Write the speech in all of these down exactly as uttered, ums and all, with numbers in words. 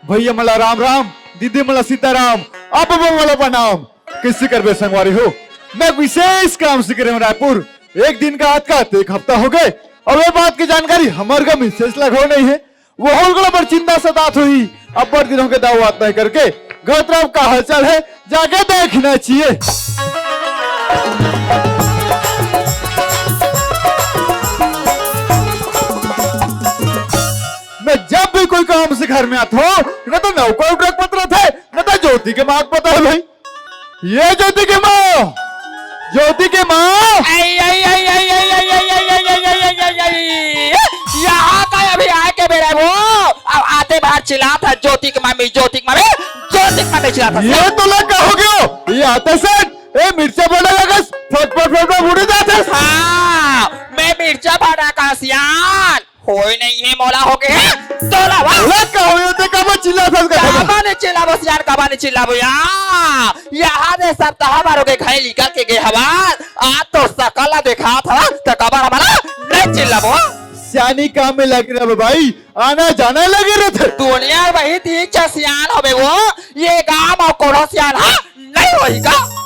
भैया मन ला राम राम, दीदी मन ला सीताराम, आप मन ला प्रणाम। कइसे करबे संगवारी हो, मैं विशेष काम से करे हूँ रायपुर। एक दिन का आत का एक हफ्ता हो गए, अउ ये बात के जानकारी हमर का मिसेस ला घलो नहीं है। वो होल गला बर चिंता सतात होही, अब्बड़ दिन हो गए दाऊ आत नहीं करके। घर तरफ का हालचाल है, जाके देखना चाहिए। मैं जब भी कोई काम से घर में आता हूँ, न तो नौकर उठक पत्र थे, न तो ज्योति के माँ के पता है भाई। ये ज्योति के माँ, ज्योति के माँ। आई, आई, आई, आई, आई, आई, आई, आई, आई, आई, आई, आई, आई, आई, आई। यहाँ का अभी आए के बेरा वो, अब आते बार चिल्लात है, "ज्योति के मम्मी, ज्योति के मम्मी, ज्योति के मम्मी" चिल्लात है। ये तो लगा हो गयो, ये आते से ए मिर्चा बड़ा लगा, फट फट फट फट उड़े जाते। हाँ, मैं मिर्चा बड़ा का सियान। होय नहीं है मोला हो गए है। तोला वाह। बोला का होय ते काबर चिल्लात हस का? काबर नहीं चिल्लाबो सियान, काबर नहीं चिल्लाबो या? यहाँ दे सप्ताह भर हो गए घर निकल के गए हवा। आज तो सकल ला देखात हवा, त काबर हमला नहीं चिल्लाबो? सियानी काम में लगे रहे भाई, आना जाना लगे रहे थे। दुनिया वही तीन चार सियान होबे वो, ये गांव में कोनो सियान हा नहीं होही का?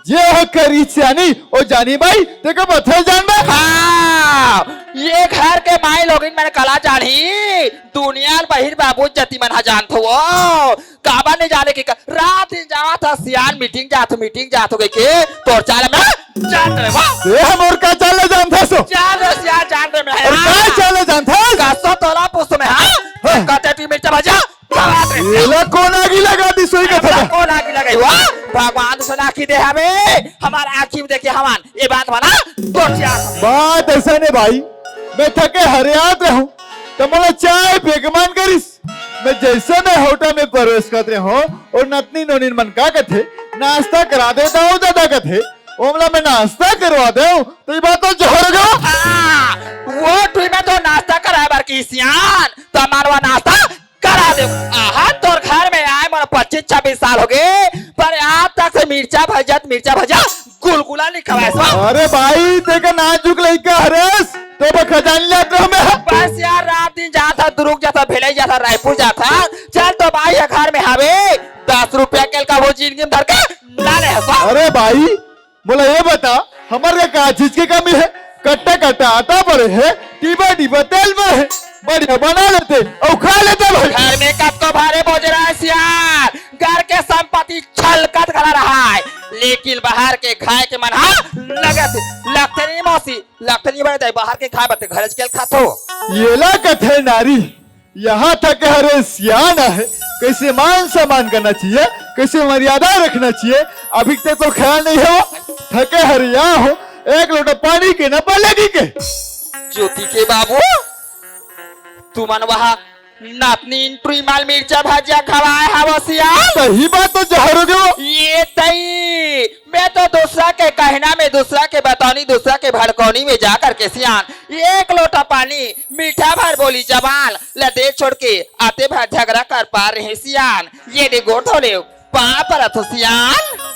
जे ह करी सियानी, ओ जानी बाई, तेको बथल जान बा। हाँ, ये घर के माई लोगिन मन कला जानी, दुनिया ल बहिर बाबू जति मन ह जानथो वो। काबर नहीं जाने के का-, रात दिन जात ह सियान मीटिंग जात, मीटिंग जात हो गई के, तोर चाल में जान रे वाह। ये हम और का चाल ले जानथस? जान रे सियान, जान रे मैं। और का चाल ले जानथस? कसो तोला पुस्तु में, हाँ? हाँ। कते टी मिर्चा भजा, बाप रे। एला कोन आगी लगा दिस, सोई कथे? एला कोन आगी लगाई? वाह, भगवान से आँखी दे हवे, हमार आँखी में देखे हवन, ये बात वाला गोठिया। बात ऐसा नहीं भाई, मैं थके हरियात रहूं, त मोला चाय पे के मन करिस। मैं जैसे मैं होटल में प्रवेश करत रहूं, और नतनी नोनिन मन का कथे, "नाश्ता करा दे दाऊ दादा," कथे, ओमला मैं नाश्ता करवा देव, त ये बात तो जहर गो। हाँ, वो टुई में तो नाश्ता कराए बर की सियान, त मानवा नाश्ता करा दे। आहा, तोर घर में आए मोर पच्चीस छब्बीस साल हो गए, पर आज तक से मिर्चा भजत, मिर्चा भजत गुलगुला नहीं खवाए सो। अरे भाई, तेका नाजुक लइका हरेस, तो बखजान ले तो मैं। बस यार, रात दिन जात ह, दुरुग जात ह, भेलई जात ह, रायपुर जात ह। चल तो भाई, ये घर में हवे, दस रुपया के का वो जिंदगी में धर के ना ले हसो। अरे भाई, मोला ये बता, हमर का, का चीज के कमी है? कट्टा कट्टा आटा पड़े है, डिब्बा डिब्बा तेल पड़े है, बढ़िया बना लेते अउ खा लेते भाई। घर में कतको भारे बोझ रहा है सियान, घर के संपत्ति छलकत घला रहा है, लेकिन बाहर के खाए के मन हा लगत है। लगते नहीं मौसी, लगते नहीं बड़े दाई, बाहर के खाए बते घर के खाथो। येला कथे नारी। यहाँ थके हरे सियान आहे, कैसे मान सम्मान करना चाहिए, कैसे मर्यादा रखना चाहिए, अभी तक तो ख्याल नहीं है वो। थके हरे यहाँ हो, एक लोटा पानी के ना पलेगी के। ज्योति के बाबू, तुमन वहाँ नतनी इंट्री माल मिर्चा भजिया खवाए हवो सियान। सही बात तो जहर हो गयो। ये तई मैं तो दूसरा के कहना में, दूसरा के बतौनी, दूसरा के भड़कौनी में जा करके सियान एक लोटा पानी मीठा भर बोली जबान ल दे छोड़ के आते भर झगड़ा कर पा रहे सियान। ये दे गोड़ धो ले, पाँव परत हो सियान।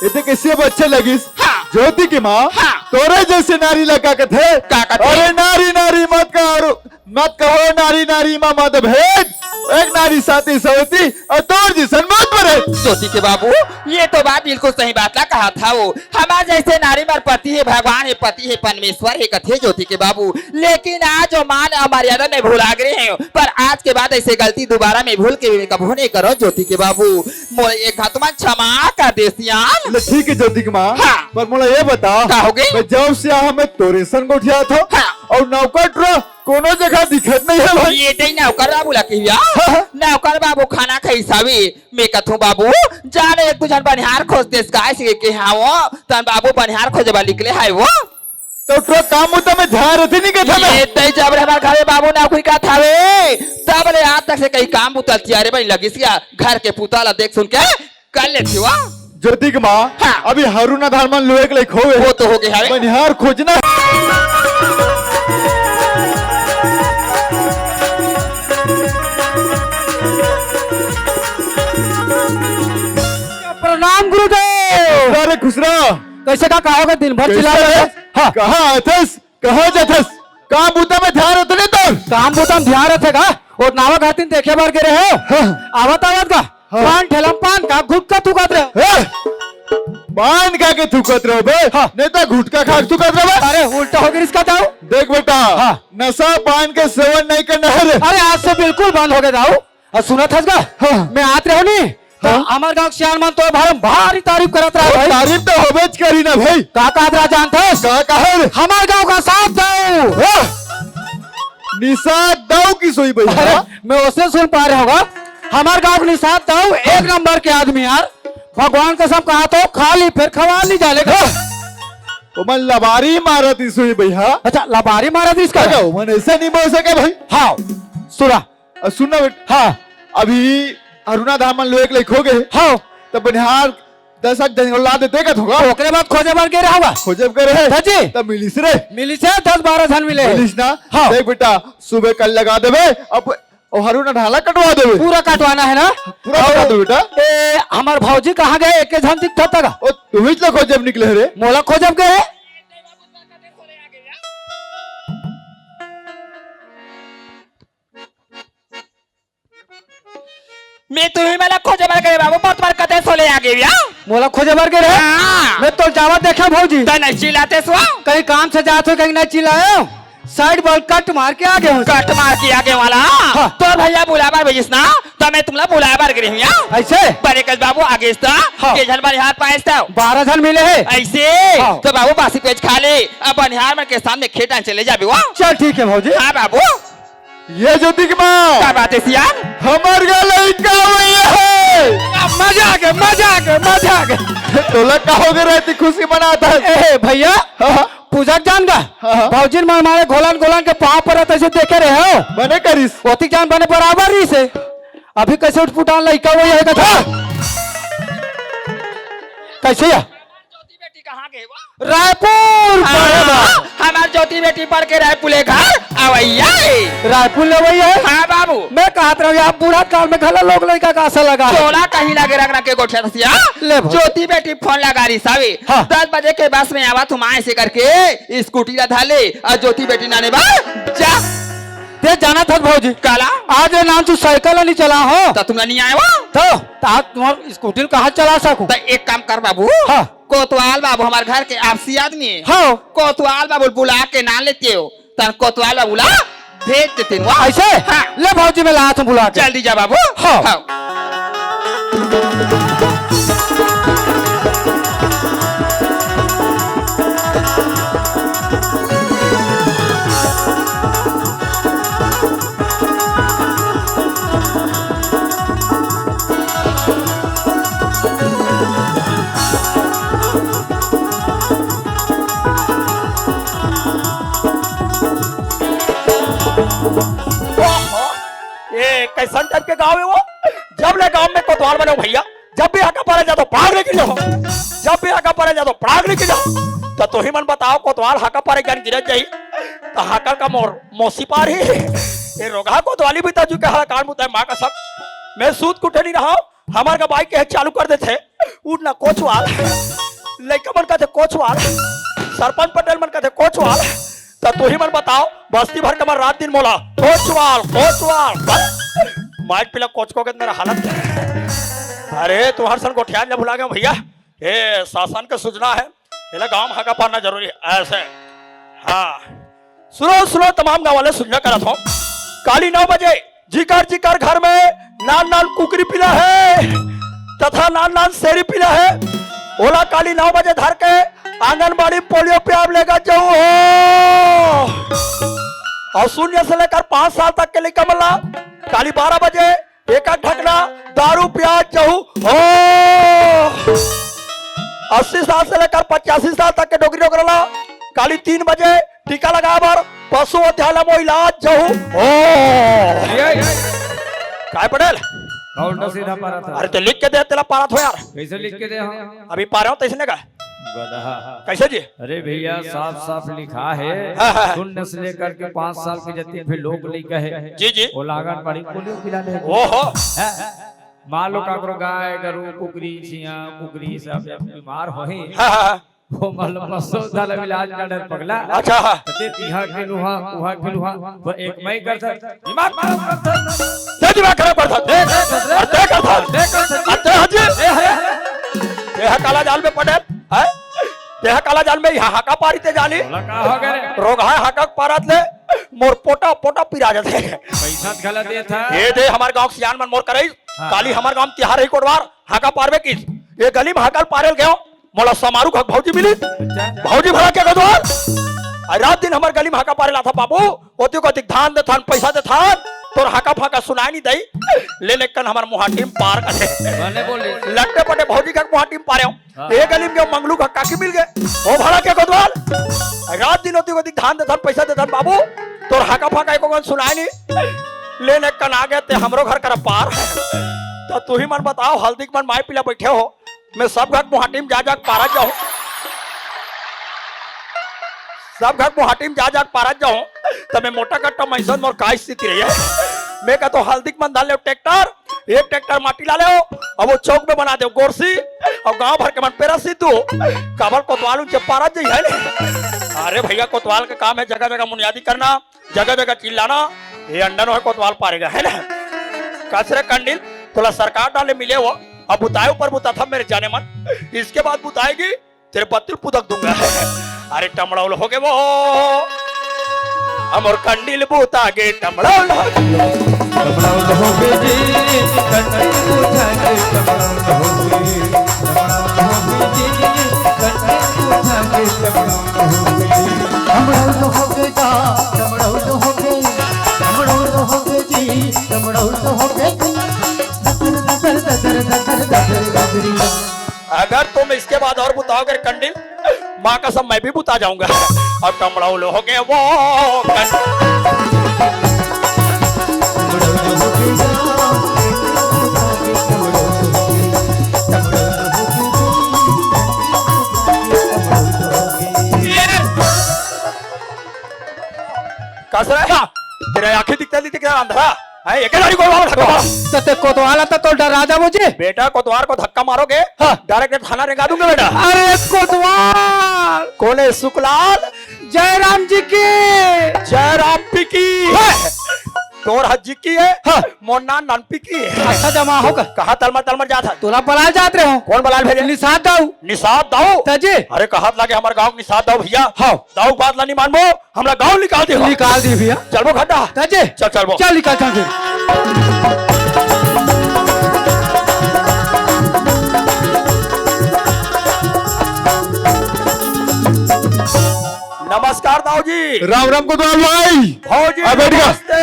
ये तो कैसे अब अच्छा लगिस? हाँ। ज्योति के माँ, हाँ। तोरे जैसे नारी लगा के थे। का कथे? अरे नारी नारी मत करो, मत कहो नारी नारी मा मतभेद, एक नारी साथी सवती अउ तोर जिसन मत बरे। ज्योति के बाबू, ये तो बात बिल्कुल सही बात ला कहा था वो। हमार जैसे नारी मर पति है भगवान है, पति है परमेश्वर है कथे ज्योति के बाबू, लेकिन आज वो मान अउ मर्यादा में भुला गए हैं, पर आज के बाद ऐसे गलती दोबारा में भूल के भी कभू नहीं करो ज्योति के बाबू। मोर एक हाथ में क्षमा कर दे सियान। ले ठीक है ज्योति के माँ, हाँ। पर मोला ये बता, का हो गई? मैं जब से यहाँ मैं तोरे संग गोठियात हो हाँ। अउ नौकर टुरा कोनो जगह दिखत नहीं है भाई। ये दे नौकर बाबू ला कहिया। हाँ, हाँ। नौकर बाबू खाना खाई सावी। मैं कथूं बाबू, जाने एक दू झन बनिहार खोज देस गाय से के हाँ वो, तन बाबू बनिहार खोजे बर निकले है वो। तो टुरा काम मुद्दा में ध्यान रहते नहीं कहता ना। ये दे जब रे हमार घरे बाबू नौकरी का थावे, तब ले आज तक से कई काम बुता तियारे बन लगिस या घर के पुता ला देख सुन के कर लेती हुआ। ज्योति के माँ, हाँ। अभी हरू ना धान मन लुए के लायक होवे। वो तो हो गया है। बनिहार खोजना। कइसे का, का होगे? दिन भर चिल्ला रहे। हाँ। कहाँ आथस, कहाँ जाथस? काम बूता में ध्यान रहिथे नहीं तोर? काम बूता में ध्यान रहिथे का? ओ नावा घातिन देखे बर गे रहे हो? हाँ। आवत आवत का? हाँ। पान ठेला म पान का गुटखा थूकत रहे हो? हाँ। पान खा के थूकत रहो बे। हाँ। नहीं तो गुटखा खा के थूकत रहो बे। अरे उल्टा हो गे इसका दाऊ। देख बेटा, हाँ। नशा पान के सेवन नहीं करना है रे। अरे आज से बिल्कुल बंद हो गे दाऊ। अउ सुनत हस गा? हाँ। मैं आत रहो नी, त हाँ। हमर गाँव के सियान मन तो भारी, भारी तारीफ करत रहा भाई। तारीफ तो होबेच करी ना भाई। का कहत रहा जानत हस? का कहे रे? हमर गाँव के निषाद दाऊ। हाँ। निषाद दाऊ किसे होही भाई? अरे, हाँ? मैं ओसे सुन पाए रहों गा। हमर गाँव के निषाद दाऊ एक नंबर के आदमी यार। भगवान कसम कहत हों, खा ली फेर खवा ली जाले का। हाँ। ओमन लबारी मारत रिहिसे भाई, हाँ? अच्छा, लबारी मारत रिहिसे का? का ओमन अइसे नहीं बोल सके भाई। हाँ, सुना। अ, सुन ना बेटा। हाँ। अभी हरुना धान मन लुए के लइक हो गे। हाँ। त बनिहार दस आठ झन ला देते का थोड़ा? ओकरे बाद खोजे बर गे रहा होगा। खोजे बर गे रहे। हाँ जी। त मिलिस रे। मिलिस हे, दस बारह झन मिले हे। मिलिस ना? हाँ। देख बेटा, सुबह कल लगा देबे, अब ओ हरुना धान ला कटवा देबे। पूरा कटवाना हे ना? पूरा कटवा देबे बेटा। ए, हमर भौजी कहाँ गे? एके झन दिखत हे का? ओ, तुहीच ला खोजे बर निकले हे रे। मोला खोजे बर गे हे। मैं तुही मन ला खोजे बर गे रहे बाबू, मोर तुम्हर कते सोले आ गे या? मोला खोजे बर गे रहे? हाँ। मैं तो जावत देखे भौजी। त नहीं चिल्लाते सो? कहीं काम से जात हो, कहीं नहीं चिल्लाए हो? साइड बॉल कट मार के आ गे हो। कट मार के आ गे वाला? हाँ। तोर भैया बुलाए बर भेजिस ना, त मैं तुमला बुलाए बर गे रहे हूँ या? अइसे? बने कस बाबू आ गेस त, हाँ। के झन बनिहार पाएस त? बारह झन मिले हे। अइसे? हाँ। त बाबू बासी पेज खा ले, अब बनिहार मन के सामने खेत आन चले जाबे वो। चल ठीक हे भौजी। हाँ बाबू। ये ज्योति के माँ। का बात हे सियान? हमर घर लइका होइया हे। मजा आ गे, मजा आ गे, मजा आ गे। तोला का हो गे रहती खुशी मनात हे? ए भैया, हाँ, हाँ। पूजा के जान गा? हाँ, हाँ। भौजी मन मारे घोलन घोलन के पाँव परत अइसे देखे रहे हो? बने करिस। ओतिक जान बने बराबर रहिसे। अभी कइसे उठपुटान लइका होइया हे का? हाँ। कइसे या? ज्योति बेटी कहाँ गे वो? रायपुर पढ़े बर। हाँ, हमर ज्योति बेटी पढ़ के रायपुर ले घर अवइया हे। रायपुर ले अवइया हे? हाँ बाबू। मैं कहत रहों यार, बूढ़ा काल में घला लोग लइका का आसा लगा हे। तोला कहीं लगे रख रख के गोठियाथस या? ले भाई। ज्योति बेटी फोन लगा रहिस हवे। हाँ। दस बजे के बस में आवत हूँ मैं अइसे करके स्कूटी ला धर ले अउ ज्योति बेटी लाने बर जा। ते जानत हस भौजी। काला? आज ए नानचुन साइकिल ला नइ चलाहों। त तुमला नइ आय वो? त, त आज तुम्हर स्कूटी ला कहाँ चला सकूँ? त एक काम कर बाबू। हाँ। कोतवाल बाबू हमर घर के आपसी आदमी हे। हाँ। कोतवाल बाबू बुला के लान लेतेव। त कोतवाल बाबू ला भेज देतेन वो। अइसे? हाँ। ले भौजी मैं लात हूँ बुला के। जल्दी जा बाबू। हाँ। हाँ। ए, कइसन टाइप के गाँव हे वो? जब ले गाँव में कोतवाल बने हो भैया, जब भी हाका पारा जाथों, पड़ाक ले गिर जाथों। जब भी हाका पारा जाथों, पड़ाक ले गिर जाथों। त तुही मन बताओ, कोतवाल हाका पारा जान गिरत जाही, त हाका का मोर मौसी पारही। ए रोगहा कोतवाली भी तजू के हला कान मुताए माँ कसम। मैं सूत के उठे नइ रहों, हमर का बाइक हे चालू कर देथे। उठ ना कोचवाल। लइका मन कथे कोचवाल। सरपंच पटेल मन कथे कोचवाल। त तुही मन बताओ, बस्ती भर के मन रात दिन मोला कोचवाल, कोचवाल, बस। माइक पिला कोचको के मेरा हालत। अरे, तुम्हर सन गोठियान ला भुला गेंव भैया। ए, शासन के सूचना हे, एला गाँव में हाका पारना जरूरी हे। अइसे, हाँ। सुनो, सुनो, तमाम गाँव वाले सुनना करत हों। काली नौ बजे जिकर जिकर घर में नान नान कुकरी पिला हे तथा नान नान सेरी पिला हे, ओला काली नौ बजे धर के आंगनबाड़ी पोलियो पियाब लेगा जाऊ हो। अउ शून्य से लेकर पाँच साल तक के लइका मन ला काली बारह बजे एक आध ढकना दारू पिया जाऊ हो। अस्सी साल से लेकर पचासी साल तक के डोकरी डोकरा ला काली तीन बजे टीका लगाए बर पशु अध्यालय में इलाज जाऊ हो। ये, ये। काय पटेल? का उल्टा सीधा पारत हे? अरे त लिख के दे, तेला पारत हों यार। कइसे लिख के दे हम? अभी पारे हों तइसने का। गधा। कइसे जी? अरे भैया, साफ साफ लिखा हे, हाँ, हाँ। शून्य से लेकर के पाँच साल के जतिन भी लोग लइका हे, जी, जी। ओला आंगनबाड़ी पोलियो पिलाने हे। ओहो। हैं? मान लो काकरो गाय, गरू, कुकरी, चियाँ, कुकरी सब जब बीमार होही, हाँ, हाँ, हाँ। वो मतलब मसौदा ला मिला के डर पगला। अच्छा, हाँ। ते तिहा के लुहा, उहा के लुहा, वो एक मई कर था। दिमाग खराब कर था। ते दिमाग खराब कर था। ते कर था। अरे ते कर था। ते कर था। अरे ते हजी। ए, हरे, हरे। ते हा काला जाल में पड़े, हैं? ते हा काला जाल में यहाँ हाका पारी ते जाली। बोला का हो गए रे? रोग है हाका पारत ले, मोर पोटा, पोटा पिरा जाते। पैसा गलत दे था। ये दे हमारे गांव के सियान मन मोर करई। हाँ। काली हमारे गांव में तिहार ही कोटवार, हाका पारबे किस। ये गली में हाका पारेल गयो, मोला समारू घर भौजी मिली। अच्छा। भौजी भला के गदवार। आ रात दिन हमर गली में हाका पारे लाथा बाबू, ओती को अधिक धान दे थान, पैसा दे थान, तोर हाका फाका सुनाई नहीं दई। ले ने कन हमर मुहाटी में पार करे। बने बोले। लट्टे पटे भौजी का मुहाटी में पारे हो। हाँ। ए गली में गयो मंगलू का काकी मिल गए। ओ भला के गदवार। आ रात दिन ओती को अधिक धान दे थान, पैसा दे थान बाबू, तोर हाका फाका एको कन सुनाई नहीं। ले ने कन आ गए ते हमरो घर कर पार। तो तू ही मन बताओ, हल्दी के मन माई पीला बैठे हो। मैं सब घर मुहाटी में जा जा के पारत जाऊं, सब घर मुहाटी में जा जा के पारत जाऊं, तब मैं मोटा कट्टा मैसन मोर का स्थिति रही है। मैं कहता हूं, हल्दी के मन धान ले ट्रैक्टर, एक ट्रैक्टर माटी ला ले, अब वो चौक में बना दे गोरसी, और गांव भर के मन पेरा सिद्धू, काबर कोतवाल उनसे पारत जाई है ले। अरे भैया, कोतवाल का काम है जगह जगह मुनियादी करना, जगह जगह चिल्लाना, ये अंडा नो है कोतवाल पारेगा, है ना? कसरे कंडिल, तोला सरकार डाले मिले हो, अब बुताए ऊपर बुता था मेरे जाने मन, इसके बाद बुताएगी तेरे पत्तल पुदक दूंगा। अरे टमड़ौल हो गए वो, हमर कंडिल बुता गे टमड़ौल हो गए। टमड़ौल हो गए जी, कंडिल बुता गे टमड़ौल हो गए। टमड़ौल हो गए जी, कंडिल बुता गे टमड़ौल हो गए। टमड़ौल हो गए गा, टमड़ौल हो गए, टमड़ौल हो गए जी, टमड़ौल हो गए। ददर, ददर, ददर, ददर, ददर, ददरी। अगर तुम इसके बाद और बुताओगे कंडिल, माँ कसम मैं भी बुता जाऊंगा। और टमड़ौल हो गए वो कंडिल। कसरा है? तेरा आंखें दिखता नहीं, दिखता अंधरा है। एक गाड़ी को बाबा धक्का मार। तो ते कोतवाल आता तो डरा जाबो जी। बेटा, कोतवाल को धक्का मारोगे, हाँ। डायरेक्ट थाना रेंगा दूंगा बेटा। अरे कोतवाल। कौन है सुकलाल? जयराम जी की। जयराम पी की। हाँ। तोर हज्जी की है, हाँ। मोर नान नान पी की है। अच्छा जमा होगा। कहाँ तलमर तलमर जात है? तोला बलाल जात रहे हो। कौन बलाल भेजे? निषाद दाऊ। निषाद दाऊ? तजे। अरे कहत लागे हमारे गांव के निषाद दाऊ भैया। हाँ। दाऊ बात ला नहीं मानबो, हमरा गांव निकाल दे। निकाल दे भैया। चलबो खड्डा। तजे। चल, चलबो। चल निकल चल फिर। नमस्कार दाऊ जी। राम राम कोतवाल भाई। भौजी आ, बैठ गया। नमस्ते।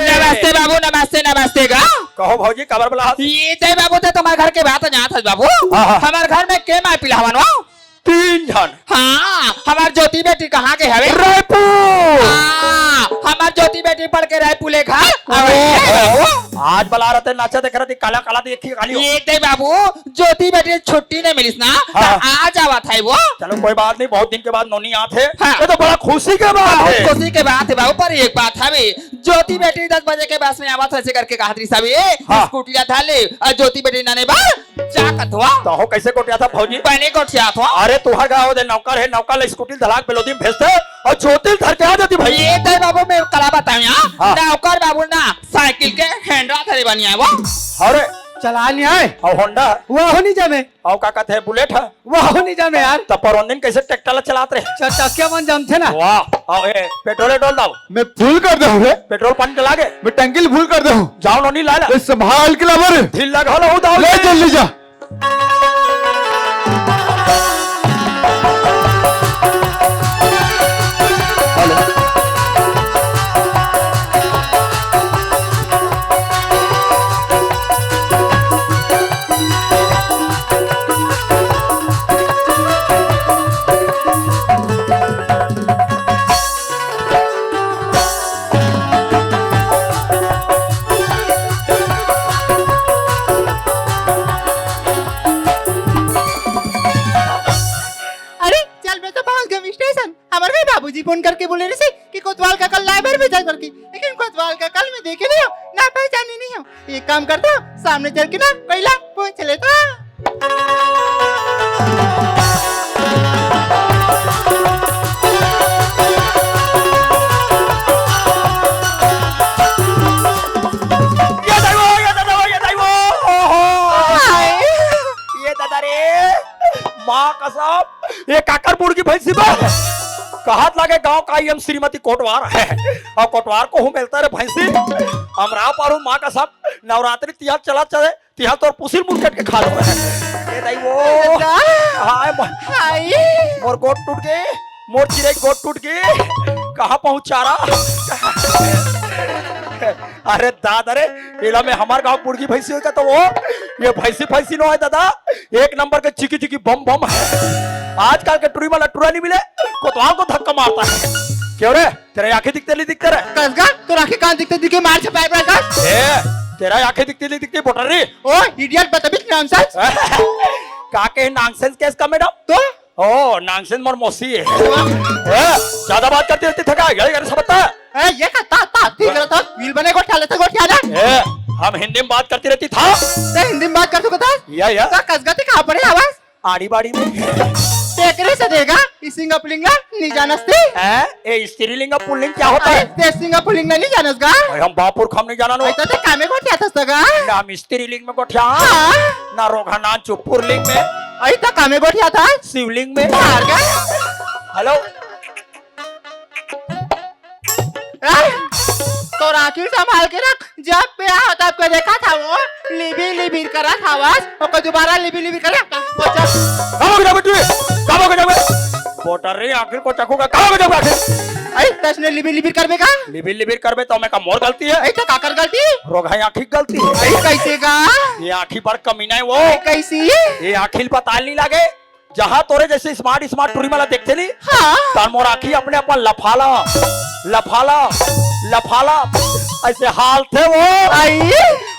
नमस्ते बाबू, नमस्ते, नमस्ते गा। कहो भौजी, काबर बलास? ये ते बाबू ते तुम्हारे घर के बात जात है बाबू। हाँ, हाँ। हमारे घर में के माय पिलावन हो? तीन झन। हाँ, हमार ज्योति बेटी कहाँ के हवे? रायपुर। हाँ, हमार ज्योति बेटी पढ़ के रायपुर ले घर। ओहो। आज बला रहते नाचा देख रहे थे, काला काला देखी खाली हो। ये ते बाबू, ज्योति बेटी छुट्टी नहीं मिलिस ना, हाँ। तो आ जावा था वो। चलो कोई बात नहीं, बहुत दिन के बाद नोनी आत है। हाँ। ये तो बड़ा खुशी के बात बहुत है। खुशी के बात है बाबू, पर एक बात है भी, ज्योति बेटी दस बजे के बस में आवत है, ऐसे करके कहा थी सभी, हाँ। स्कूटी ला था ले, और ज्योति बेटी नाने बा, जा कथवा। तो हो कैसे गोठियाथस भौजी? बने गोठियाथस। अरे तुहर गाँव दे नौकर है, नौकर ले स्कूटी धलाक बेलोदी में भेजते और ज्योति धर के आ जाती भाई। ये तय बाबू मैं कला बताऊं यहाँ। हाँ। नौकर बाबू ना साइकिल के हैंडल धरे बनी आए वो। अरे। चला नहीं आए। और होंडा? वो हो नहीं जामे। और का कहते हैं बुलेट है? वो हो नहीं जामे यार। तो परौंदिन कैसे ट्रैक्टर ला चलात रहे? चटकिया मन जमथे ना। वाह। और ए, पेट्रोल एट्रोल दाओ। मैं फुल कर दे हूँ रे। पेट्रोल पंप चला गए। मैं टंकी फुल कर दे हूँ। जाओ नोनी लाला। ए, संभाल के लावा रे। ढील लगा लो, उदाव ले ले। जल्दी जा। अरे, चल, मैं तो पहुंच गया स्टेशन। हमारे भाई बाबूजी फोन करके बोले रहे कि कोतवाल काका ला बर भेजा करके, लेकिन कोतवाल काका मैं देखे नहीं हो, ना पहचाने नहीं हो। एक काम करता हूँ, सामने चल के ना पहला पूछ लेता। माँ कसम, ये काकर मुर्गी भैंसी बा? कहत लागे गांव का आईएम श्रीमती कोटवार हे। अउ कोटवार को हूँ मिलता रे भैंसी। हम राव पारू माँ कसम, नवरात्रि तिहार चला चले, तिहार तोर पुसिल मुंह कट के खा लो। ए दाई वो। दादा। हाय म-, हाय। मोर गोट टूट गे, मोर चिरई गोट टूट गे। कहाँ पहुँचा रहा? अरे दादा रे, एला में हमर गांव मुर्गी भैंसी होय का तो वो, ये भैंसी भैंसी नो हे दादा, एक नंबर के चिकी चिकी बम बम हे। आजकल के टुरी वाला टुरा नहीं मिले, कोतवाल को धक्का मारता हे। क्यों रे, तेरा आंखें दिखते नहीं दिखते रे? कस गा, तोर आंखें कान दिखते दिखे मार छपाए बड़ा कस। ए, तेरा आंखें दिखते नहीं दिखते बोटर रे। ओ, idiot, बदतमीज, nonsense। का के nonsense केस का मैडम? तो? ओ, nonsense मोर मौसी हे। वाह। ए, ज्यादा बात करती रहती थका, ये कर समझता है? ए, ये का ता, ता, ठीक है, तो wheel बने गोठिया लेते गोठिया ना। ए, हम हिंदी में बात करती रहती था। ते हिंदी में बात कर सकता है? या, या। तो कस गा ते कहाँ पढ़े हवस? आड़ी बाड़ी में। तेकरे से देगा, ई सिंगा पुलिंग ला नहीं जानस ते? हैं? ए, स्त्रीलिंग और पुल्लिंग क्या होता अरे, है? ते सिंगा पुलिंग ला नहीं जानस गा? अरे, हम बापुर खम नहीं जाना नो। ऐसा ते कामे गोठिया था सगा? ना हम स्त्रीलिंग में गोठिया। हाँ। ना रोघा ना चुपुरलिंग में। ऐसा कामे गोठिया था? शिवलिंग में। हार गा? हेलो। ए, तोर आंखी संभाल के रख, जब पे आओ तब के देखा था वो, लिबिर लिबिर करा था बस, ओकर दोबारा लिबिर लिबिर करा, वो चल। कहाँ हो गया बेटी? कहाँ हो गया बे? बोटर रे आंखी को चखूंगा, कहाँ हो गया आखिर? ऐ, तसने लिबिर लिबिर करबे का? लिबिर लिबिर करबे तो मैं का मोर गलती है? ऐ तो काकर गलती? रोघा आंखी गलती है। ऐ कैसे का? ये आंखी पर कमीना है वो। ऐ कैसी? ये आंखी ल बताल नहीं लागे। जहाँ तोरे जैसे smart smart टुरी मला देखते नहीं, हाँ। तन मोर आँखी अपने अपन लफाला, लफाला, लफाला, ऐसे हालथे वो। आई।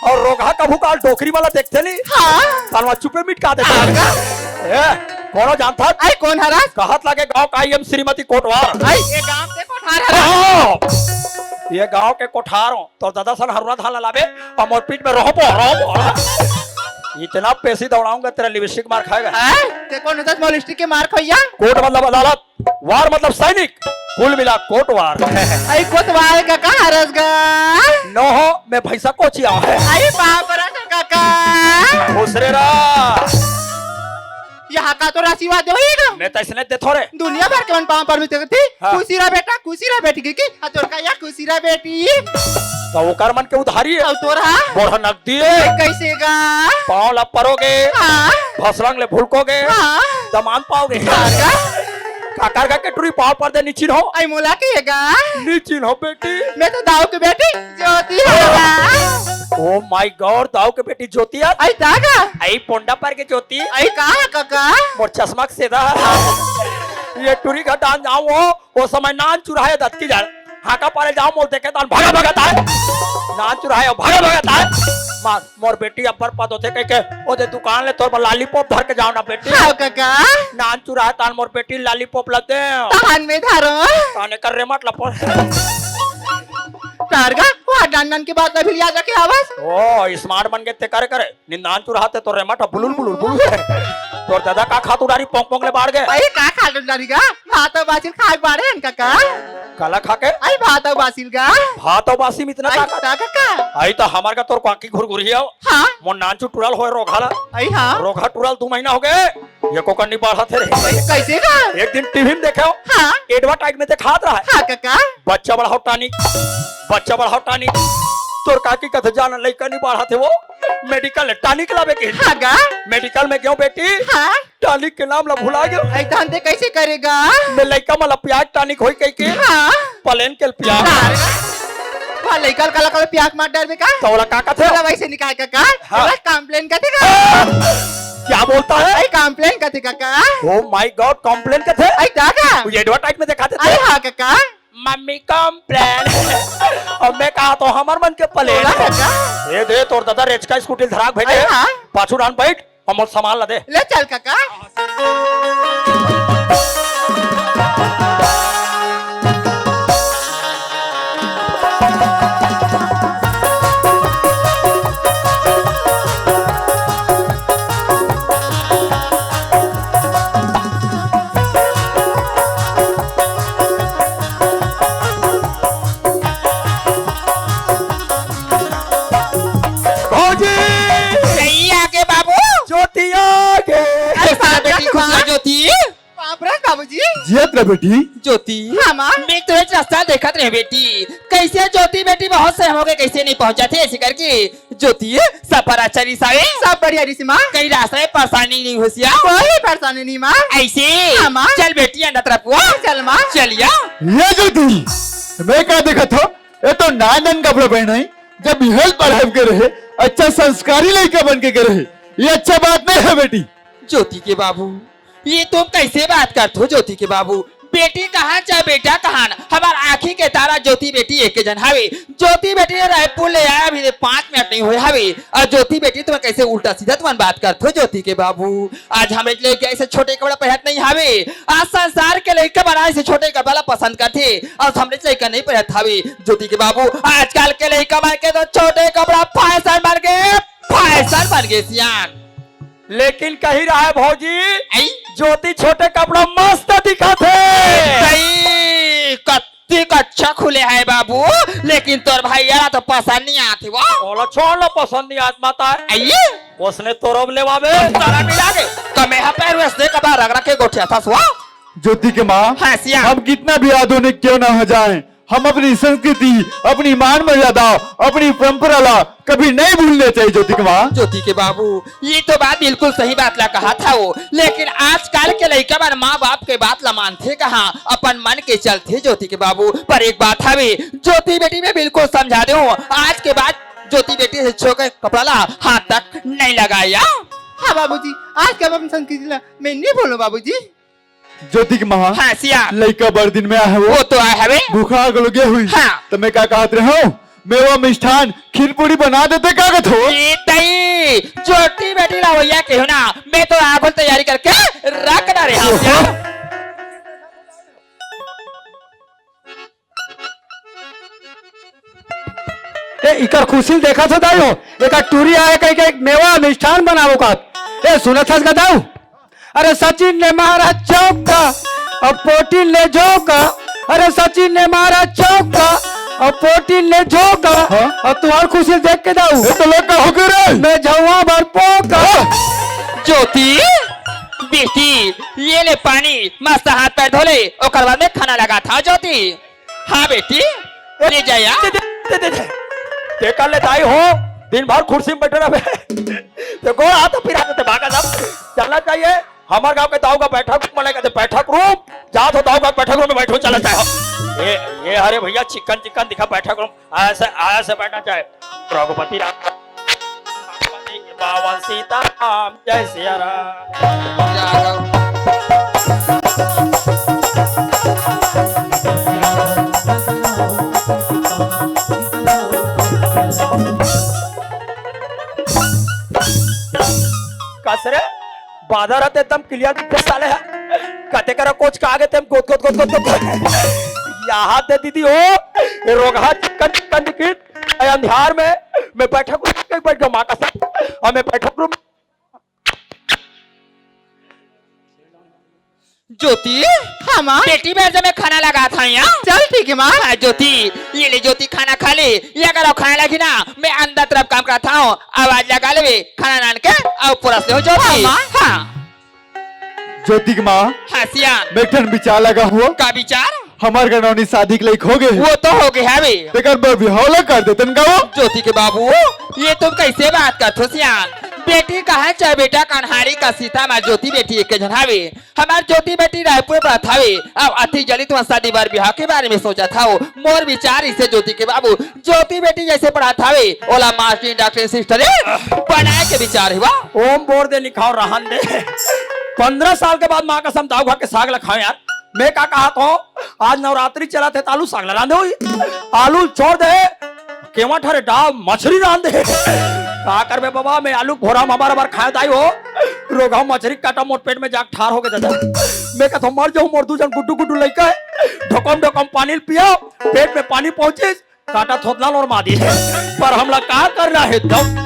और रोगहा कभू काल डोकरी मला देखते नहीं, हाँ। तन वहाँ चुपे मिटका देते। हाँ। ए, कोनो जानता? आई, कोन हरस? कहत लागे गाँव का आईएम श्रीमती कोटवार। आई, ये गाँव के कोठार हरस। हाँ। ये गाँव के कोठार हो। तोर ददा सन हरुआ धान ला लाबे, अउ मोर पीठ में रोहबो, रोहबो, रोहबो। इतना पेसी दौड़ाऊंगा, तेरा लिपस्टिक मार खाएगा। हैं? ते कोन होथस मोर लिपस्टिक के मार खइया? कोट मतलब अदालत, वार मतलब सैनिक, कुल मिला कोटवार। आई कोतवाल का कहाँ रस गा? नो हो, मैं भैंसा कोचिया है। आई बाप रे काका। खुश रे रा। यहाँ का तो आशीर्वाद होई गा। मैं तो ऐसने देथो रे। दुनिया भर के मन पाँव पर भी देखती, हाँ। खुशी रह बेटा, खुशी रह बेटी की, की, आ तोर का या खुशी रह बेटी। तो ओकर मन के उधारी है। और तोर हा? बोढ़ नकदी है। कैसे गा? पाँव ला परोगे, हाँ। भसरंग ले भुलकोगे, हाँ। दमान पाओगे। हाँ गा? काकर का के टुरी पाँव पर दे निचिन हो। आई मोला के गा? निचिन हो बेटी। मैं तो दाऊ के बेटी। ज्योति हरवा। Oh my God, दाऊ के बेटी ज्योति आ। आई ता का? आई पोंडा पर के ज्योति। आई का है काका? मोर चश्मा के सेदा। ये टुरी का डान जाऊं हो, वो समय नान चुराहे दतकी जाए। हाका पारे जाऊं मोर देखे तान भागा भागा ताए। नान चुराहे भागा भागा ताए। मार मोर बेटी अब्बर पद होथे कह के, ओ दे दुकान ले तोर बर lollipop धर के जाओ ना बेटी। हाँ काका। नान चुराहे तान मोर बेटी lollipop ला दे। तान में धरो। ताने कर रे मत लपो। तारगा, वो डान डान की बात अभी याद रखे आवाज। ओ, smart बन के ते करे करे। निंदान चुराते तो रेमट बुलुल बुलुल बुलुल। तोर दादा का खातू डारी पोंक पोंक ले बाढ़ गए। अरे का खातू डारी गा? भात अउ बासिल खाए बाढ़े हन काका। काला खा के? आई भात अउ बासिल गा। भात अउ बासी में इतना आई ताकत? ताकत का? आई तो हमार का तोर काकी घुरघुरी हो। हाँ। मोर नानचू टुरल होए रोघा ला। आई हाँ। रोघा टुरल दू महीना हो गए। ये को कन्नी बाढ़ा थे रे। कैसे गा? एक दिन टीवी में देखे हो। हाँ। advertise में दिखात रहा है। हाँ काका। बच्चा बढ़ाओ tonic, बच्चा बढ़ाओ tonic। तोर काकी कथे जान लइका नहीं बाढ़ा थे वो। मेडिकल tonic लावे के। हाँ गा। मेडिकल में गयो बेटी। हाँ। Tonic के नाम ला भुला गयो। ऐ तहन ते कैसे करेगा? मैं लइका मला पियाक tonic होई कह के। हाँ। प्लेन के पियाक। हाँ। वहाँ लइका काला काला पियाक मार डरबे का? तो ओला का कथे? ओला वैसे निकाल काका। हाँ। ओला complain कथे का? आ! क्या बोलता है? ऐ complain कथे काका। Oh my God, complain कथे? ऐ ता का? वो advertise में दिखाते थे। अरे हाँ काका। Mummy complain। अब मैं कहा तो हमर मन के प्लेन। ओला काका। ये दे तोर दादा रेचका स्कूटी धराक भेजे। अरे हाँ। पाछू डान बैठ। हमर सामान ला दे। ले चल काका। भौजी! सही आगे बाबू। ज्योति आगे। अरे खुश रह बेटी, खुश रह। जियत रह बेटी। ज्योति। हाँ, माँ। मैं तो एक रास्ता देखत रहे बेटी, कैसे ज्योति बेटी बहुत से होगे, कैसे नहीं पहुंचा थे, ऐसे करके ज्योति। सब पर अच्छा रिसावे। सब बढ़िया रिसी माँ। कहीं रास्ता में परेशानी नहीं हो सिया? कोई परेशानी नहीं माँ। ऐसे? हाँ, माँ। चल बेटी, अंदर तरफ हुआ। चल माँ। चलिया। ये ज्योति, मैं क्या देखत हो? ये तो नान नान कपड़ा पहना है, जब हेल्प पढ़ाई के रहे, अच्छा संस्कारी लड़का बन के रहे, ये अच्छा बात नहीं है बेटी। ज्योति के बाबू, ये तुम कैसे बात करत हो ज्योति के बाबू? बेटी कहाँ चाहे बेटा कहाँ, हमार आँखी के तारा ज्योति बेटी एक जन हवे। ज्योति बेटी ने रायपुर ले आया, अभी ले पाँच मिनट नहीं होए हवे, और ज्योति बेटी तुम्हें कैसे उल्टा सीधा तुम्हें बात करत हो ज्योति के बाबू? आज हमरे लइका ऐसे छोटे कपड़ा पहनत नहीं हवे, आज संसार के लइका बना ऐसे छोटे कपड़ा ला पसंद करथे, और हमरे लइका नहीं पहनत हवे ज्योति के बाबू। आजकल के लइका मन के तो छोटे कपड़ा फैशन बन गए, फैशन बन गए सियान। लेकिन कही रहा है भौजी, आई? ज्योति छोटे कपड़ा मस्त दिखत हे। सही, कत्तिक अच्छा खुले है बाबू, लेकिन तोर भैया ला तो पसंद नहीं आती वो। ओला छोड़ लो, पसंद नहीं आत माता है। आई? उसने तोरब लेवा बे। सारा मिला के, तो मैं यहाँ पैर वैसे कपड़ा रख रख के गोठिया था सुआ। ज्योति के माँ, हाँ, सिया। हम कितना भी आधुनिक क्यों ना हो जाएं, हम अपनी संस्कृति, अपनी मान मर्यादा, अपनी परंपरा ला कभी नहीं भूलने चाहिए ज्योति के माँ। ज्योति के बाबू, ये तो बात बिल्कुल सही बात ला कहा था वो, लेकिन आजकल के लइका मन माँ बाप के बात ला मानथे कहाँ, अपन मन के चलथे ज्योति के बाबू। पर एक बात हवे, ज्योति बेटी मैं बिल्कुल समझा दे हूँ, आज के बाद ज्योति बेटी से छोटे कपड़ा ला हाथ तक नहीं लगाया। हाँ बाबूजी, आज के बाद अपन संस्कृति ला मैं नहीं भूलूं बाबूजी। ज्योति के माँ, हाँ, सिया। लइका बड़ दिन में आए हवे। वो तो आए हवे। भूखा गलो गे हुई। हाँ। तो मैं का कहत रहे हूँ, मेवा मिष्ठान खीर पूरी बना देते, का कहत हो? ए तई, ज्योति बेटी ला भैया कहो ना, मैं तो आगुल तैयारी करके रख ना रहा हूँ। ओहो। ए, इकर खुशी देखत हो दाई हो, एकर टूरी आए कहि के मेवा मिष्ठान बनावो का। ए, सुनत हस का दाऊ? अरे सचिन ने मारा चौका, अब पोटिल ने झोंका। अरे सचिन ने मारा चौका, अब पोटिल ने झोंका। हाँ? अब तुम्हार खुशी देख के दाऊ। ए, तो लोग का हो गए रे? मैं झौवा भर पोका। हाँ। ज्योति, बेटी, ये ले पानी, मस्त हाथ पैर धो ले, ओकर बाद में खाना लगा था ज्योति। हाँ बेटी, ले जा यार। दे, दे, दे, दे, दे। ते कर ले दाई हो, दिन भर कुर्सी में बैठे रहे। ते गोड़ हाथ पिरा देते, भागा सब। चलना चाहिए। हमारे गांव के दाऊ का बैठक रूम बनेगा, तो बैठक रूम। जा तो दाऊ का बैठक रूम में बैठो, चला जाए। ये, ये अरे भैया, चिकन चिकन दिखा बैठक रूम। ऐसे, ऐसे बैठना चाहिए। रघुपति राम, बावन सीताराम, जय सिया राम। कस रे, बादर ह त एकदम clear दिखथे साले ह। कते करा कोच का आगे तेम गोत, गोत, गोत, गोत, गोत। यहाँ दे दीदी हो, रोगहा चिकन, चिकन दिखित। ए अंधियार में मैं बैठक रूम में बैठ गया, माँ कसम। और मैं बैठक रूम। ज्योति। हाँ, माँ। बेटी, बैठ जा, मैं खाना लगा था यहाँ। चल, ठीक है, माँ। हाँ, ज्योति, ये ले ज्योति, खाना खा ले। ये अगर खाना लगी ना, मैं अंदर तरफ काम करता हूँ, आवाज लगा लेवे, खाना नान के, और पूरा से हो ज्योति। हाँ, माँ। हाँ। ज्योति के माँ, हाँ, सियान। मैं एक ठन विचार लगा हुआ। का विचार? हमार गनौनी शादी के लायक हो गए। वो तो हो गए हवे। तेकर बर बिहाव ला कर देतन का वो। ज्योति के बाबू, ये तुम कैसे बात करत हो सियान? बेटी कहाँ चाहे बेटा कन्हारी का सीता माँ ज्योति बेटी एक जन हवे। हमार ज्योति बेटी रायपुर पढ़त हवे। अब अति जल्दी तुम्हार शादी बर बिहाव के बारे में सोचत हव। मोर विचार इसे ज्योति के बाबू, ज्योति बेटी जैसे पढ़त हवे, ओला मास्टर डॉक्टर सिस्टर बनाए के विचार हे वा। ओम बोर दे निखाओ रहन दे। पंद्रह साल के बाद माँ कसम दाऊ घर के साग ला खाओ यार। मैं का कहत हूँ, आज नवरात्रि चलत हे त आलू साग ला रांधे होई। आलू छोड़ दे, केवा ठरे डाव मछरी रांधे। का करबे बाबा, मैं आलू भोरा में हमारा बार खाए दाई हो। रोगहा मछरी काटा मोर पेट में जाके ठार हो गए दादा। मैं कहत हूँ मर जाऊँ, मोर दू जन गुड्डू गुड्डू लइका हे। ढोकम ढोकम पानी ल पिया, पेट में पानी पहुंचिस, काटा थोथला लोर मादी। पर हमला का करना हे दम।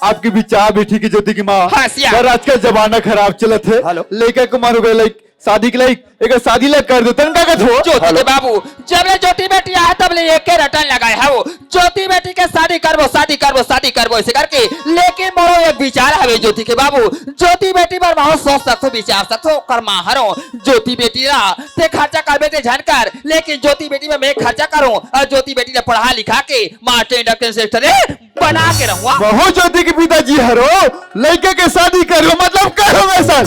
आपके विचार भी ठीक है ज्योति की माँ। हाँ, सिया। पर आजकल जमाना खराब चलत हे। हेलो। लइका के उमर हो गए, लाइक शादी के लायक, एकर शादी ला कर दे, तन का कहत हो? ज्योति के बाबू, जब ले ज्योति बेटी आए, तब ले एके रटन लगाए हव। ज्योति बेटी के शादी करबो, शादी करबो, शादी करबो, ऐसे करके। लेकिन मोरो एक विचार हवे ज्योति के बाबू, ज्योति बेटी बर महूँ सोच सकथों, विचार सकथों, ओकर माँ हरों। ज्योति बेटी ला ते खर्चा करबे ते झन कर, लेकिन ज्योति बेटी बर मैं खर्चा करूँ अउ ज्योति बेटी ला पढ़ा लिखा के मास्टर, डॉक्टर, इंस्पेक्टर बना के रहूँ। महूँ ज्योति के पिताजी हरों, लइका के शादी करो, मतलब करो वैसा।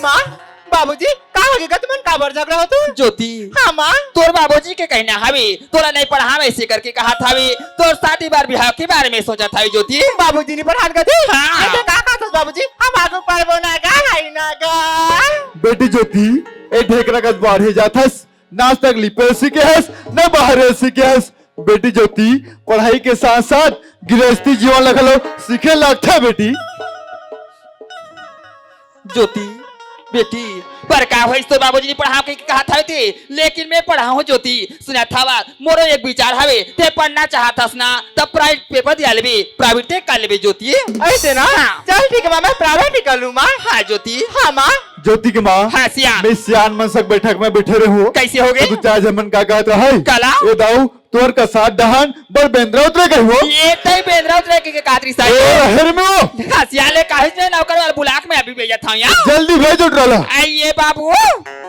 माँ, बाबूजी, का होगे गा, तुमन काबर झगड़ा होथो? ज्योति। हाँ, माँ। तोर बाबूजी के कहना हवे, तोला नहीं पढ़ावे ऐसे करके कहत हवे, तोर शादी बर बिहाव के बारे में सोचत हवे, ज्योति। बाबूजी नहीं पढ़ान कथे? हाँ। अइसे का कहत हस बाबूजी, हम आगू पढ़बो ना गा, हई ना गा। बेटी ज्योति, ए ढेकरा कस बाढ़े जात हस, ना आज तक लिपे सीखे हस, ना बहारे सीखे हस। बेटी ज्योति, पढ़ाई के साथ-साथ गृहस्थी जीवन ला घलो सीखे लागथे बेटी। ज्योति, बेटी, पर का होइस, तोर बाबूजी नहीं पढ़ाव कहिके कहत हवे ते, लेकिन मैं पढ़ाहूँ ज्योति। सुनत हवस, मोरो एक विचार हवे, ते पढ़ना चाहत हस ना, त private paper दिया लेबे, private ते कर लेबे ज्योति। अइसे ना? हाँ। चल ठीक हे माँ, मैं private निकलूँ माँ। हाँ ज्योति। हाँ माँ। ज्योति के माँ, हाँ, सियान। मैं सियान मन संग बैठक में बैठे रहूँ। कइसे होगे? तो तू चार झन मन का कहत रहय? काला? ए दाऊ, तोर का सात डहन बड़ बेंदरा उतरे कहिबो। ए तई बेंदरा उतरे के, के कादरी साहब। ए, हेर में वो। हाँ, सियान ले काहेच नहीं, नौकर वाला बुला के मैं अभी भेजत हँव यहाँ। जल्दी भेज उठ रहा। आइए बाबू।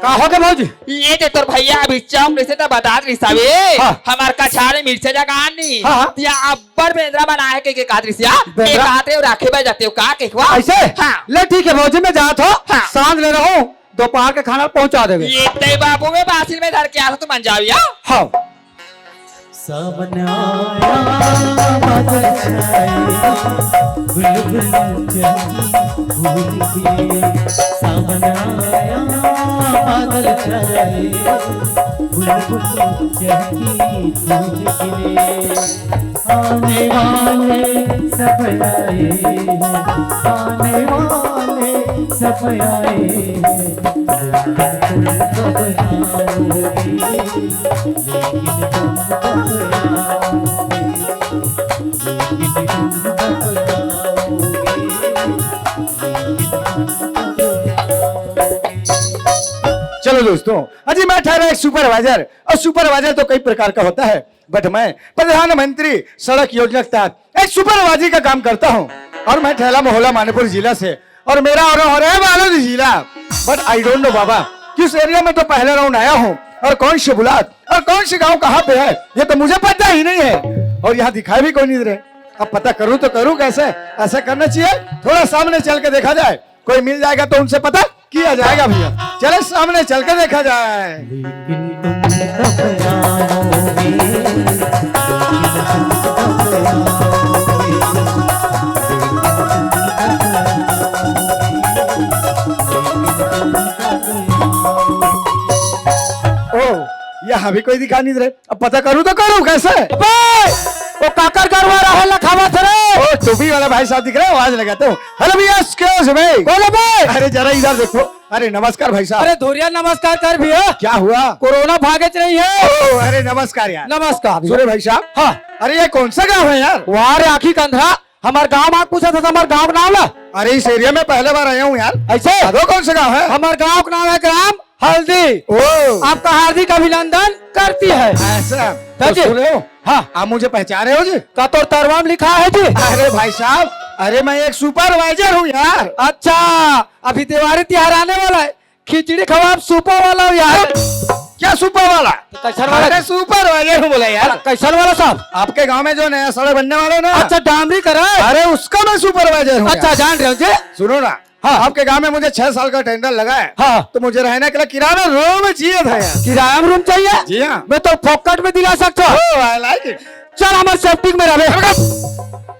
का होगे भौजी? ए दे तोर भैया अभी चौक से तो बतात रहिस हवे। हाँ। हमर कछार में मिर्चा जगान नहीं। हाँ, हाँ। या अब्बड़ बेंदरा बनाए हे कहिके कहत रहिस या। बेंदरा? एक हाथ रे राखे बर जाते हो का कहिके? अइसे? हाँ। ले ठीक हे भौजी, मैं जात हँव। हाँ। सांझ ले रहूँ, दोपहर के खाना पहुँचा देबे। ए तई बाबू, मैं बासिल में धर के आत हँव, तुमन जाव या। हाँ। सावन आया, बादल छाए, बुलबुल चहकी फूल खिले। सावन आया, बादल छाए, बुलबुल चहकी फूल खिले। आने वाले सब आए हैं, आने वाले सब आए हैं, लेकिन तुम कब आओगे? लेकिन तुम कब आओगे? लेकिन तुम कब आओगे? चलो दोस्तों, अजी मैं ठहरा एक सुपरवाइजर, और सुपरवाइजर तो कई प्रकार का होता है, बट मैं प्रधानमंत्री सड़क योजना के तहत एक सुपरवाइजर का काम करता हूँ और मैं ठेला मोहला मानपुर जिला से, और मेरा और, और है बालोद जिला। बट आई डोंट नो बाबा, किस एरिया में तो पहला राउंड आया हूँ और कौन से ब्लॉक और कौन से गांव कहाँ पे है, ये तो मुझे पता ही नहीं है। और यहाँ दिखाई भी कोई नहीं दे रहे। अब पता करूँ तो करूँ कैसे? ऐसा करना चाहिए, थोड़ा सामने चल के देखा जाए, कोई मिल जाएगा तो उनसे पता किया जाएगा भैया। चले सामने चल के देखा जाए। लेकिन तुम कब आओगे? लेकिन तुम कब आओगे? ओ, यहाँ भी कोई दिखाई नहीं दे रहे। अब पता करूँ तो करूँ कैसे? अबे, वो काकर गरवा रहा लखावत रे। ओ, टोपी वाला भाई साहब दिख रहे हैं, आवाज लगाता हूँ। हेलो भैया, एक्सक्यूज मी। बोलो बे। अरे जरा इधर देखो। अरे नमस्कार भाई साहब। अरे धोरिया नमस्कार कर भैया। क्या हुआ? कोरोना भागेच नहीं है। ओ, अरे नमस्कार यार। नमस्कार भैया। सुनो भाई साहब। हाँ। अरे ये कौन सा गांव है यार? वाह रे आँखी कंधरा, हमार गांव माँ पूछा था, हमार गांव के नाम ला। अरे इस एरिया में पहले बार आया हूँ यार। अइसे? बता दो कौन सा गांव है? हमार गांव का नाम है ग्राम हल्दी। ओ। आपका हार्दिक अभिनंदन करती है। ऐसा? हाँ तो जी। सुन रहे हो? हाँ। आप मुझे पहचान रहे हो जी? का तोर तरवा में लिखा है जी? अरे भाई साहब, अरे मैं एक सुपरवाइजर हूँ यार। अच्छा, अभी दिवाली त्योहार आने वाला है, खिचड़ी खवाब सूपा वाला हो यार। क्या सूपा वाला? तो कैसन वाला? अरे सुपरवाइजर हूँ बोला यार। कैसन वाला साहब? आपके गांव में जो नया सड़क बनने वाला है ना? अच्छा, डामरी करा है? अरे उसका मैं सुपरवाइजर हूँ अच्छा, यार। जान रहे हो जी? सुनो ना, हाँ। आपके गांव में मुझे छह साल का टेंडर लगा है। हाँ। तो मुझे रहने के लिए किराया रूम चाहिए था यार। किराया रूम चाहिए? जी हाँ। मैं तो फोकट में दिला सकता हूँ। Oh, I like it। चल हमारे सेप्टिक में रहे। अरे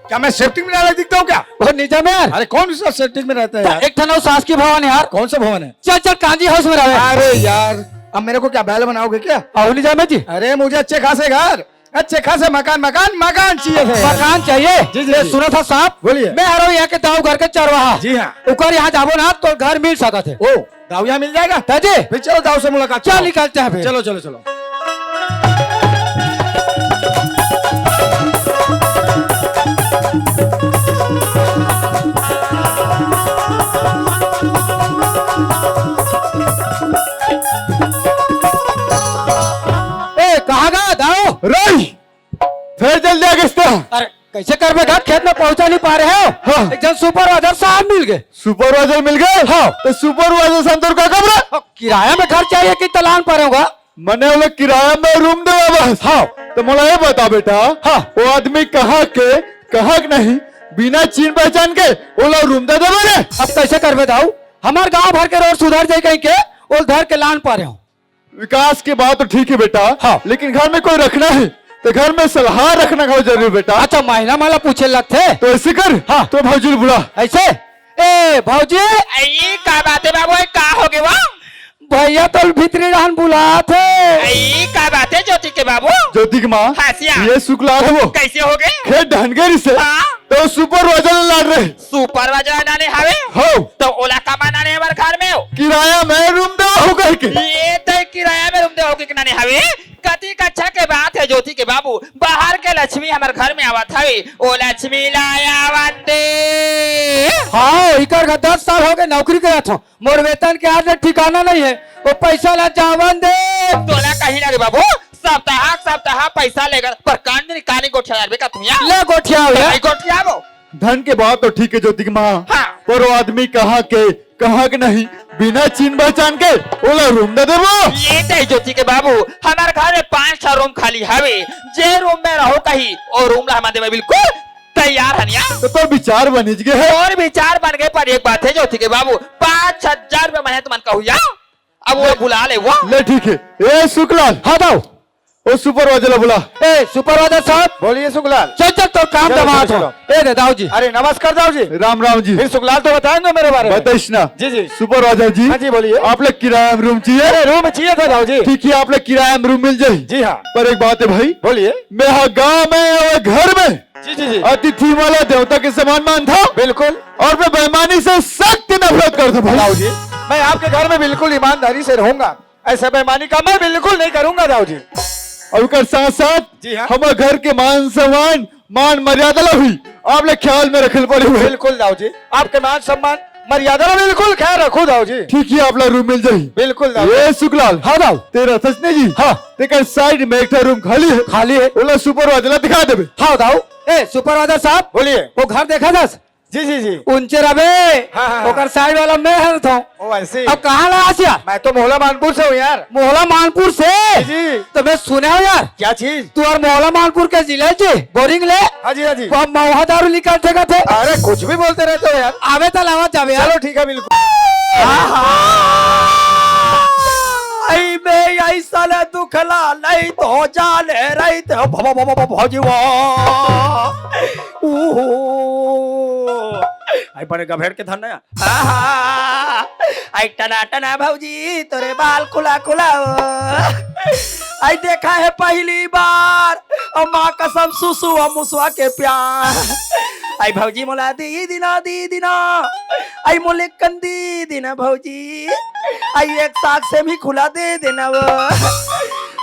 क्या मैं सेप्टिक में रहने दिखता हूँ क्या? वो निजा में यार। अरे कौन सा सेप्टिक में रहता है यार? एक ठन अउ शासकीय भवन है यार। कौन सा भवन है? चल चल कांजी हाउस में रहे। अरे यार, अब मेरे को क्या बैल बनाओगे क्या? अउ निजा में जी। अरे मुझे अच्छे खासे घर, अच्छे खासे मकान, मकान, मकान चाहिए थे यार। मकान चाहिए? जी, जी, ये जी। सुना था साहब? बोलिए। मैं हरो यहाँ के दाऊ घर के चरवाहा। जी हाँ। ओकर यहाँ जाबो ना तो घर मिल सकत है। ओ, दाऊ यहाँ मिल जाएगा? ताजी? फिर चलो दाऊ से मुलाकात चल करो। निकलते हैं फिर। चलो, चलो, चलो। एक झन सुपरवाइजर साहब मिल गे। सुपरवाइजर मिल गे? हाँ। त सुपरवाइजर साहब तोर का काम रे? किराया में घर चाहिए कि त लान परे हों गा। मने ओला किराया में रूम देवा बस। हाँ। त मोला ये बता बेटा, हाँ। वो आदमी कहाँ के, कहाँ के नहीं, बिना चिन्ह पहचान के ओला रूम दे देबे रे? अब कइसे करबे दाऊ? हमर गांव भर के रोड सुधर जाई कहिके ओला धर के लान परे हों। विकास के बात तो ठीक हे बेटा, हाँ। लेकिन घर में कोई रखना हे त घर में सलाह रखना घलो जरूरी बेटा। अच्छा, महिला मन ला पूछे लगथे। त अइसे कर, हाँ। तोर भौजी ल बुला। अइसे? ए भौजी। अई, का बात हे बाबू, ए, का होगे वो? भइया तोला भीतरी डहन बुलात हे। अई, का बात हे ज्योति के बाबू? ज्योति के माँ, हाँ, सिया। ये सुकलाल हे वो। कइसे होगे? खेत डहन गे रिहिसे। हाँ। त सुपरवाइजर ल लाने रहे। सुपरवाइजर लाने हवे? हो। त ओला काबर लाने हवे हमर घर में? किराया में रूम देवा हों कहिके। ये तैं किराया में रूम देवा हों कहिके लाने हवे? कतिक अच्छा के बात हे ज्योति के बाबू, बाहर के लक्ष्मी हमर घर में आवत हवे, ओ लक्ष्मी ला आवन दे। हाँ, इकर का दस साल होगे नौकरी करत हों, मोर वेतन के आज ले ठिकाना नइ हे, ओ पइसा ला जावन दे। तोला कहीं ना रे बाबू, सप्ताह सप्ताह पइसा लेकर पर कांड निकाली गोठिया यार बेका तुम यार। ले गोठिया हो यार। भाई गोठिया वो। धन के बात तो ठीक हे ज्योति के माँ, हाँ। पर वो आदमी कहाँ के, कहाँ के नहीं, बिना चिन्ह पहचान के ओला रूम दे देबो। ये तैं ज्योति के बाबू, हमर घर में पांच ठा रूम खाली हवे, जे रूम में रहो कही, ओ रूम ला हमन देवे बिल्कुल तैयार हन या। त तोर विचार बनिच गे हे। तोर विचार बन गे, पर एक बात हे ज्योति के बाबू, पांच हजार रुपया महीना तुमन कहू या, अब वो बुला ले वो। ले ठीक हे, ए सुकलाल। हाँ दाऊ। ओ सुपरवाइजर ला बुला। ए सुपरवाइजर साहब। बोलिए सुकलाल। चल चल, तोर काम चलो, दमात चलो, हों। चलो। ए दे दाऊ जी। अरे नमस्कार दाऊ जी। राम राम जी। फिर सुकलाल तो बताएंगे मेरे बारे में। बताइस ना। जी, जी। सुपरवाइजर जी। हाँ जी, बोलिए। आप ला किराया में रूम चाहिए? अरे रूम चाहिए था दाऊ जी। ठीक हे, आप ला किराया में रूम मिल जाही। जी हाँ। पर एक बात हे भाई। बोलिए। मैं हा गाँव में अउ घर में जी, जी, जी। अतिथि वाला देवता के समान मानथों। बिल्कुल। अउ मैं बेईमानी से सख्त नफरत करथों भाई। दाऊ जी, मैं आपके घर में बिल्कुल ईमानदारी से रहूंगा। अइसे बेईमानी का मैं बिल्कुल नहीं करूंगा दाऊ जी। अउ एकर साथ-साथ जी हाँ। हमर घर के मान सम्मान, मान मर्यादा ला भी आप ला ख्याल में रखे ल पड़ही। बिल्कुल दाऊ जी, आपके मान सम्मान, मर्यादा ला बिल्कुल ख्याल रखहूं दाऊ जी। ठीक हे, आप ला रूम मिल जाही। बिल्कुल दाऊ जी। ए सुकलाल। हाँ दाऊ। तेरा सच नहीं जी? हाँ। तेकर साइड में एक ठा रूम खाली हे। खाली हे। ओला सुपरवाइजर ला दिखा देबे। हाँ दाऊ। ए सुपरवाइजर साहब। बोलिए। वो घर देखा दस? जी, जी, जी। उनचे रबे, हाँ, हाँ, हाँ। ओकर साइड वाला मैं हरथों। ओ, ऐसे। अब कहाँ ला आस यार? मैं तो मोहला मानपुर से हूँ यार। मोहला मानपुर से? जी, जी। त मैं सुने हों यार। क्या चीज? तू हर मोहला मानपुर के जिले जी, बोरिंग ले। हाँ जी, हाँ जी। वो महुआ दारू निकाल सकत हे। अरे, कुछ भी बोलते रहते हो यार। आवे त लावा जावे यार। चलो, ठीक है, बिल्कुल। आहा। आई मैं आई साला दुखला नहीं तो जाने रही थे। भो, भो, भो, भो, भौजी वो। ऊहो। आई बड़े गभेड़ के धन नया। आहा। आई टना टना भौजी, तोरे बाल खुला खुला हो। आई देखा है पहली बार, अउ माँ कसम सुसु अउ मुसवा के प्यार। आई भौजी मोला दी दिना, दी दिना। आई मोले कंदी दिना भौजी। आई एक साग से भी खुला दे देना वो।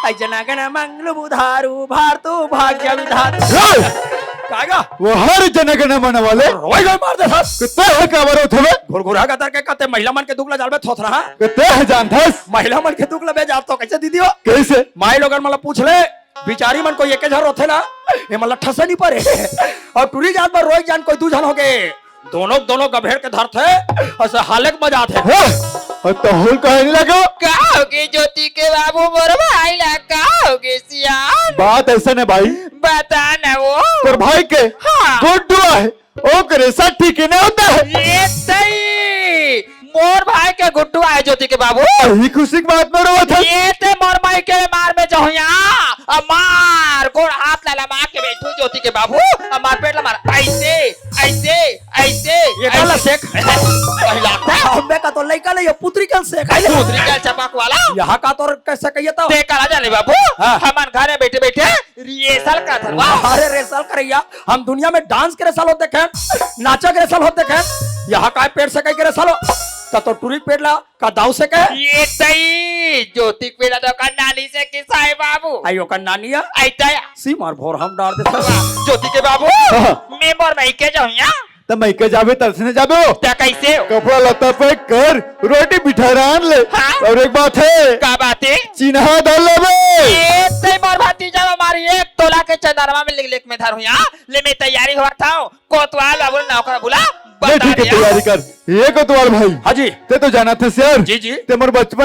आई जना गना मंगलू बुधारू, भारतू भाग्य विधाता। हे! कागा? वो हर जना गना मन वाले रोई रोई मार दे साहब। कितने है काबर होत हवे? घुरघुरा गतर के कते महिला मन के दुख ला जालबे थोथरा। कितने है जानथस? महिला मन के दुख ला बे जान तो कइसे दीदी हो? कइसे? माई लोगन मन ला पूछ ले, बिचारी मन कोई एके झन रोथे ला, ए मन ला ठसे नहीं परे। अउ टूरी जात बर रोई जान कोई दू झन होगे। दोनों, दोनों गभेड़ के धरथे, अइसे हाले के मजा आथे। हाँ, अउ तहुल कहे नहीं लगे। का होगे ज्योति के बाबू मोर भाई ला, का होगे सियान? बात अइसे नहीं भाई। बता ना वो। तोर भाई के हाँ। गुड्डू हे, ओकरे साथ ठीक नहीं होता है। ये सही। मोर भाई के गुड्डू हे ज्योति के बाबू। यही खुशी की बात में रोवत हे। ये ते मोर माई के मार में जहुया। अब मार, गोड़ हाथ ला लमा के बैठू ज्योति के बाबू। अब मार पेट ला मार। अइसे, अइसे, अइसे, ये काला अइसे। सेक? कहीं लागता है? अबे का तो लइका नहीं, ये पुतरी का सेक है। पुतरी का चपक वाला। यहाँ का तोर कइसे कहिए तो? ते करा जाने बाबू। हाँ। हमन घर में बैठे बैठे रिहर्सल करत हन। वाह। अरे रिहर्सल करइया, हम दुनिया में डांस के रिहर्सल होत देखे हन, नाचा के रिहर्सल होत देखे हन, यहाँ काय पेट सेकाई के रिहर्सल हो? त तो टूरी पेट ला का दाऊ सेके? ये तई ज्योति के पेट ला तो ओकर नानी सेकिस हे बाबू। आई ओकर नानी हे? आई तई। सी मार भोर हम डार दे। वाह, ज्योति के बाबू, हाँ। मैं मोर मइके जहुया। त मइके जाबे, तरसने जाबे हो। त कइसे हो? कपड़ा लत्ता पैक कर, रोटी मिठाई रांध ले। हाँ। अउ एक बात हे। का बात हे? चिन्हा धर लेबे। ए, तई मोर भतीजा हमारी एक तोला के चंदरमा में लिख लिख में धर हुआ। ले मैं तैयारी हुआ था। कोतवाल बाबू नौकर बुला। ले ठीक है, तैयारी कर। ये कोतवाल भाई। हाँ जी। ते तो जाना थे सर। जी, जी। ते मोर बचपन